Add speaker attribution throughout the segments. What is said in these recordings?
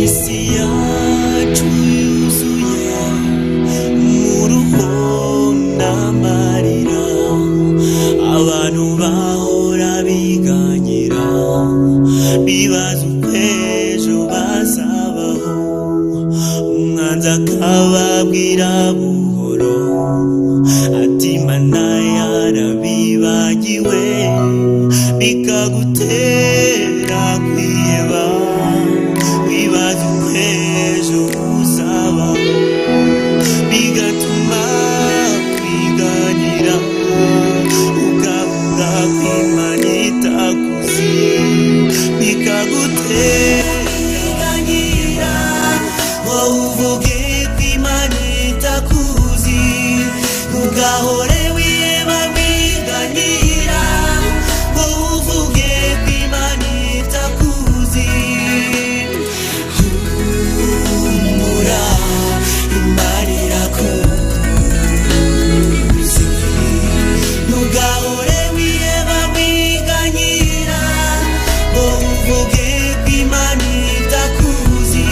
Speaker 1: Isi yacu yuzuye umuruho n'amarira, abantu bahora biganyira, bibaza uko ejo bazabaho. Umwanzi akababwira buhoro ati: "Imana yarabibagiwe", bikagutera kwiheba, wibaza uko ejo uzabaho, bigatuma wiganyira, ukavuga ko Imana itakuzi, bikagutera kwiganyira, wowe uvuge ko Imana itakuzi, ugahore wiheba, wiganyira, wowe uvuge ko Imana itakuzi. Humura, Imana irakuzi. Ntugahore wiheba, wiganyira, ngo uvuge ko Imana itakuzi.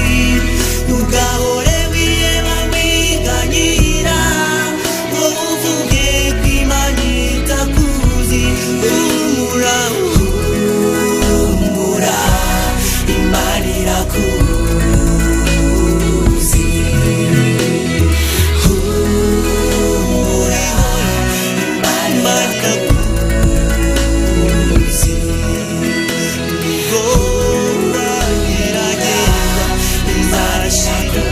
Speaker 1: Ntugahore wiheba, wiganyira, ngo uvuge ko Imana itakuzi. Humura, humura, Imana irakuzi. Humura, Imana irakuzi. Ubwoba gerageza bizashira.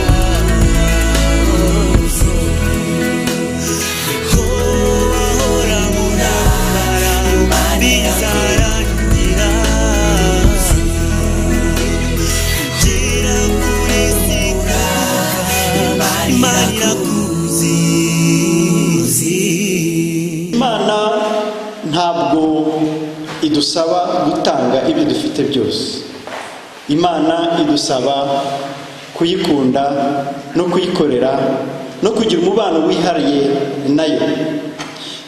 Speaker 1: Ko wahora mu ntambara bizarangira. Gera kuri sika, Imana irakuzi.
Speaker 2: Imana ntabwo idusaba gutanga ibyo dufite byose. Imana idusaba kuyikunda no kuyikorera no kugira umubano wihariye nayo.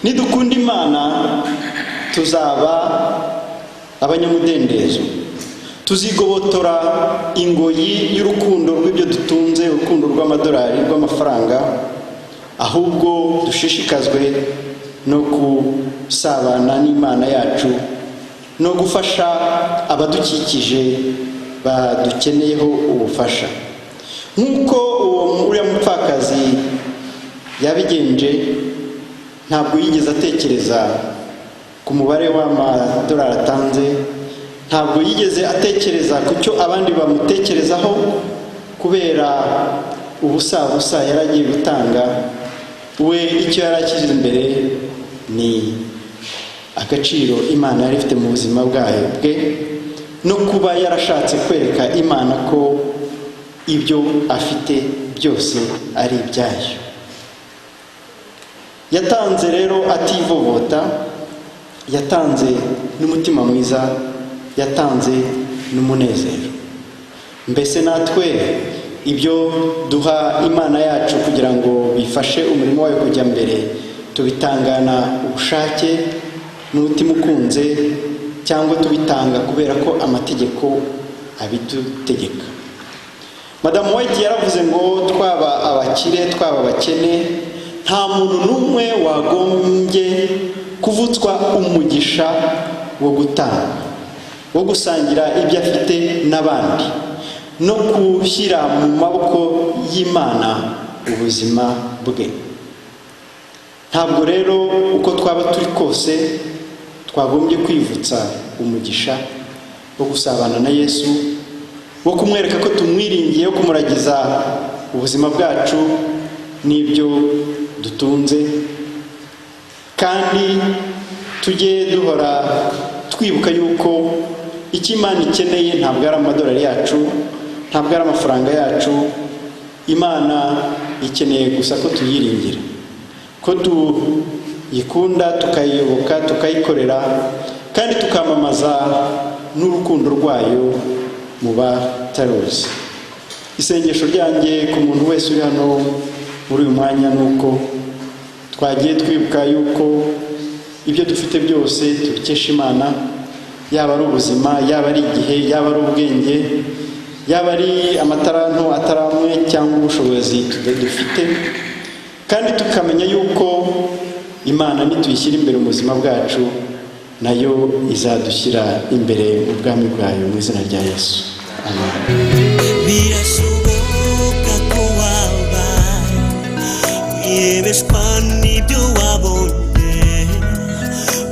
Speaker 2: Nidukunda Imana, tuzaba abanyamudendezo, tuzigobotora ingoyi y'urukundo rw'ibyo dutunze, urukundo rw'amadolari, rw'amafaranga, ahubwo dushishikazwe no gusabana n'Imana yacu no gufasha abadukikije badukeneyeho ubufasha, nk'uko uwo uriya mupfakazi yabigenje. Ntabwo yigeze atekereza ku mubare w'amadolari atanze, ntabwo yigeze atekereza ku cyo abandi bamutekerezaho, kubera ubusabusa yari agiye gutanga. We icyo yari ashyize imbere ni agaciro Imana yari ifite mu buzima bwayo bwe, no kuba yarashatse kwereka Imana ko ibyo afite byose ari ibyayo. Yatanze rero ativovota, yatanze n'umutima mwiza, yatanze n'umunezero. Mbese natwe ibyo duha Imana yacu kugira ngo bifashe umurimo wayo kujya mbere, tubitangana ubushake n'umutima ukunze, cyangwa tubitanga kubera ko amategeko abidutegeka? Madamu White yaravuze ngo twaba abakire, twaba abakene, nta muntu n'umwe wagombye kuvutswa umugisha wo gutanga, wo gusangira ibyo afite n'abandi, no gushyira mu maboko y'Imana ubuzima bwe. Ntabwo rero uko twaba turi kose twagombye kwivutsa umugisha wo gusabana na Yesu, wo kumwereka ko tumwiringiye, wo kumuragiza ubuzima bwacu n'ibyo dutunze. Kandi tujye duhora twibuka yuko icyo Imana ikeneye ntabwo ari amadolari yacu, ntabwo ari amafaranga yacu. Imana ikeneye gusa ko tuyiringira, ko tuyikunda, tukayiyoboka, tukayikorera, kandi tukamamaza n'urukundo rwayo mu bataruzi. Isengesho ryanjye ku muntu wese uri hano muri uyu mwanya ni uko twagiye twibuka yuko Ibyo dufite byose tubikesha Imana, yaba ari ubuzima, yaba ari igihe, yaba ari ubwenge, yaba ari amataranto atari amwe cyangwa ubushobozi dufite, kandi tukamenya yuko Imana nituyishyira imbere mu buzima bwacu, nayo izadushyira imbere mu bwami bwayo, mu izina rya Yesu, amen.
Speaker 1: Birashoboka ko waba wiyebeshwa n'ibyo wabonye,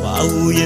Speaker 1: wahuye.